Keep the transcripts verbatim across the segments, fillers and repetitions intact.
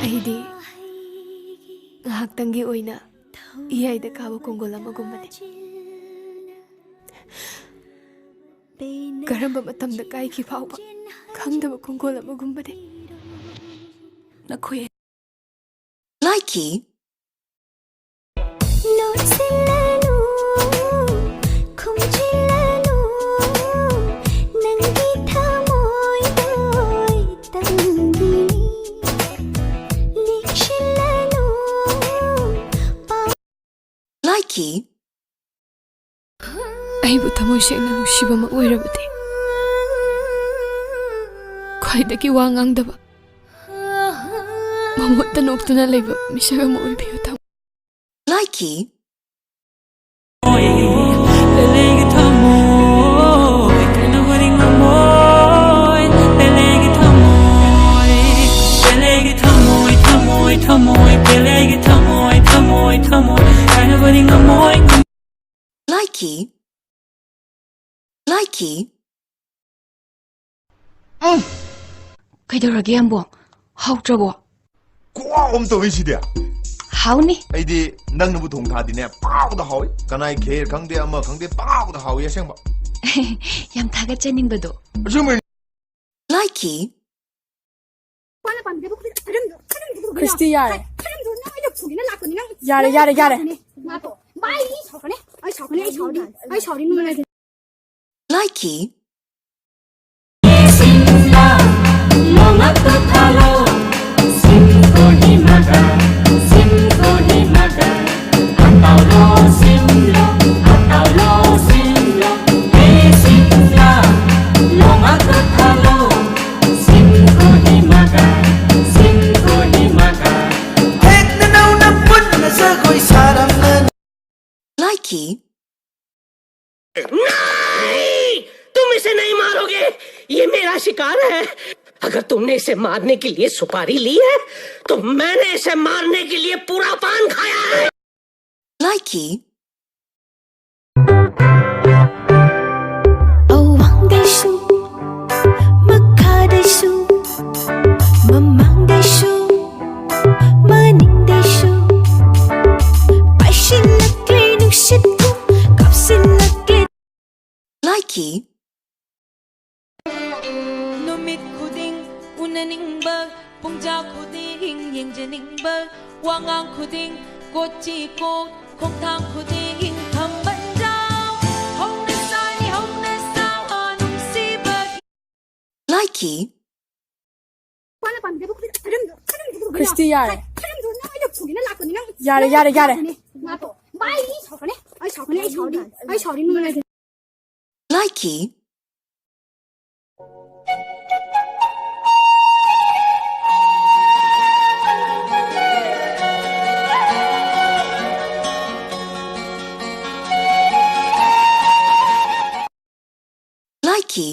ꯑꯩꯗꯤ ꯉꯥꯏꯍꯥꯛꯇꯪꯒꯤ ꯑꯣꯏꯅ ꯏꯌꯥꯏꯗ ꯀꯥꯕ ꯀꯣꯡꯒꯣꯜ ꯑꯃꯒꯨꯝꯕꯅꯤ꯫ ꯀꯔꯝꯕ ꯃꯇꯝꯗ ꯀꯥꯏꯈꯤ ꯐꯥꯎꯕ ꯈꯪꯗꯕ ꯀꯣꯡꯒꯣꯜ ꯑꯃꯒꯨꯝꯕꯅꯤ꯫ ꯅꯈꯣꯏ ꯂꯥꯏꯀꯤ꯫ ꯂꯣꯠꯁꯤꯜꯂꯅꯨ, ꯈꯨꯝꯖꯤꯜꯂꯅꯨ, ꯅꯪꯒꯤ ꯊꯃꯣꯏ ꯂꯣꯏ ꯇꯝꯕꯤꯅꯤ꯫ ꯂꯦꯡꯁꯤꯜꯂꯅꯨ, ꯄꯥꯎ ꯂꯥꯏꯀꯤ꯫ ꯑꯩꯕꯨ ꯊꯃꯣꯏ ꯁꯦꯡꯅ ꯅꯨꯡꯁꯤꯕꯃꯛ ꯑꯣꯏꯔꯕꯗꯤ, ꯈ꯭ꯋꯥꯏꯗꯒꯤ ꯋꯥ ꯉꯥꯡꯗꯕ, ꯃꯃꯨꯠꯇ ꯅꯣꯛꯇꯨꯅ ꯂꯩꯕ ꯃꯤꯁꯛ ꯑꯃ ꯑꯣꯏꯕꯤꯌꯨ, ꯊꯃꯣꯏ꯫ ꯂꯥꯏꯀꯤ꯫ ꯄꯦꯂꯦꯒꯤ ꯊꯃꯣꯏ, ꯀꯥꯏꯅꯕꯗꯤ ꯉꯝꯃꯣꯏ꯫ ꯄꯦꯂꯦꯒꯤ ꯊꯃꯣꯏ, ꯄꯦꯂꯦꯒꯤ ꯊꯃꯣꯏ, ꯊꯃꯣꯏ, ꯊꯃꯣꯏ, ꯄꯦꯂꯦꯒꯤ ꯊꯃꯣꯏ, ꯊꯃꯣꯏ, ꯊꯃꯣꯏ, ꯀꯥꯏꯅꯕꯗꯤ ꯉꯝꯃꯣꯏ꯫ ꯂꯥꯏꯀꯤ꯫ ꯂꯥꯏꯀꯤ꯫ ꯎꯝ꯫ ꯀꯩꯗꯧꯔꯒꯦ, ꯌꯥꯝꯕꯣ? ꯍꯥꯎꯇ꯭ꯔꯕꯣ? ꯈꯨꯍꯥꯎ ꯑꯃ ꯇꯧꯏ ꯁꯤꯗꯤ꯫ ꯍꯥꯎꯅꯤ꯫ ꯑꯩꯗꯤ ꯅꯪꯅꯕꯨ ꯊꯣꯡ ꯊꯥꯗꯤꯅꯦ, ꯄꯪꯍꯥꯎꯗ ꯍꯥꯎꯏ꯫ ꯀꯅꯥꯏ ꯈꯦꯔ ꯈꯪꯗꯦ, ꯑꯃ ꯈꯪꯗꯦ, ꯄꯪꯍꯥꯎꯗ ꯍꯥꯎꯏ ꯑꯁꯦꯡꯕ꯫ ꯌꯥꯝ ꯊꯥꯒꯠꯆꯅꯤꯡꯕꯗꯣ꯫ ꯑꯁꯦꯡꯕꯩ꯫ ꯂꯥꯏꯀꯤ꯫ ꯈ꯭ꯔꯤꯁꯇꯤ, ꯌꯥꯔꯦ꯫ ꯌꯥꯔꯦ, ꯌꯥꯔꯦ, ꯌꯥꯔꯦ꯫ ꯂꯥꯏꯀꯤ꯫ ꯂꯥꯏꯀꯤ꯫ नहीं, तुम इसे नहीं मारोगे। ये मेरा शिकार है। अगर तुमने इसे मारने के लिए सुपारी ली है, तो मैंने इसे मारने के लिए पूरा पान खाया है। ꯂꯥꯏꯀꯤ꯫ ꯑꯋꯥꯡꯗꯁꯨ, ꯃꯈꯥꯗꯁꯨ, ꯃꯃꯥꯡꯗꯁꯨ, ꯈꯨꯗꯤꯡ ꯌꯦꯡꯖꯅꯤꯡꯕ, ꯋꯥꯉꯥꯡ ꯈꯨꯗꯤꯡ ꯀꯣꯆꯤ ꯀꯣꯛ, ꯈꯣꯡꯊꯥꯡ ꯈꯨꯗꯤꯡ ꯈꯝꯕꯟꯖꯥꯎ꯫ ꯍꯧꯅ ꯁꯥꯅꯤ, ꯍꯧꯅ ꯁꯥꯎ, ꯑꯥ, ꯅꯨꯡꯁꯤꯕꯒꯤ ꯂꯥꯏꯀꯤ꯫ ꯈ꯭ꯔꯤꯁꯇꯤ, ꯌꯥꯔꯦ꯫ ꯌꯥꯔꯦ, ꯌꯥꯔꯦ, ꯌꯥꯔꯦ꯫ ꯂꯥꯏꯀꯤ꯫ ꯂꯥꯏꯀꯤ꯫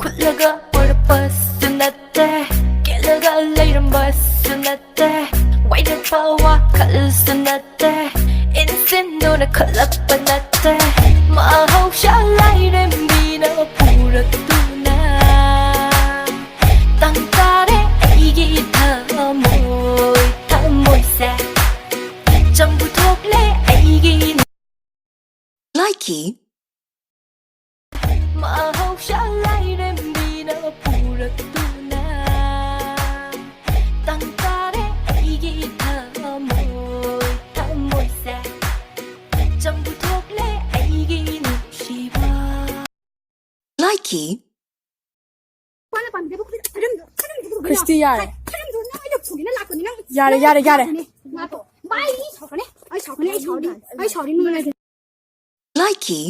ꯈꯨꯠꯂꯒ ꯄꯨꯔꯛꯄꯁꯨ ꯅꯠꯇꯦ, ꯀꯦꯜꯂꯒ ꯂꯩꯔꯝꯕꯁꯨ ꯅꯠꯇꯦ, ꯋꯥꯏꯔꯛꯄ ꯋꯥꯈꯜꯁꯨ ꯅꯠꯇꯦ, ꯏꯟꯁꯤꯟꯗꯨꯅ ꯈꯜꯂꯛꯄ ꯅꯠꯇꯦ, ꯃꯍꯧꯁꯥ ꯂꯥꯏꯔꯦꯝꯕꯤꯅ ꯄꯨꯔꯛꯇꯨꯅ ꯇꯥꯡ ꯇꯥꯔꯦ ꯑꯩꯒꯤ ꯊꯃꯣꯏ, ꯊꯃꯣꯏꯁꯦ ꯆꯪ ꯄꯨꯊꯣꯛꯂꯦ ꯑꯩꯒꯤ ꯂꯥꯏꯀꯤ꯫ ꯃꯍꯧꯁꯥ ꯂꯥꯏꯔꯦꯝꯕꯤꯅ ꯄꯨꯔꯛꯇꯨꯅ ꯇꯥꯡ ꯇꯥꯔꯦ ꯑꯩꯒꯤ ꯊꯃꯣꯏ, ꯊꯃꯣꯏꯁꯦ ꯆꯪ ꯄꯨꯊꯣꯛꯂꯦ ꯑꯩꯒꯤ ꯅꯨꯡꯁꯤꯕ꯫ ꯂꯥꯏꯀꯤ꯫ ꯈ꯭ꯔꯤꯁꯇꯤ, ꯌꯥꯔꯦ꯫ ꯌꯥꯔꯦ, ꯌꯥꯔꯦ, ꯌꯥꯔꯦ꯫ ꯂꯥꯏꯀꯤ꯫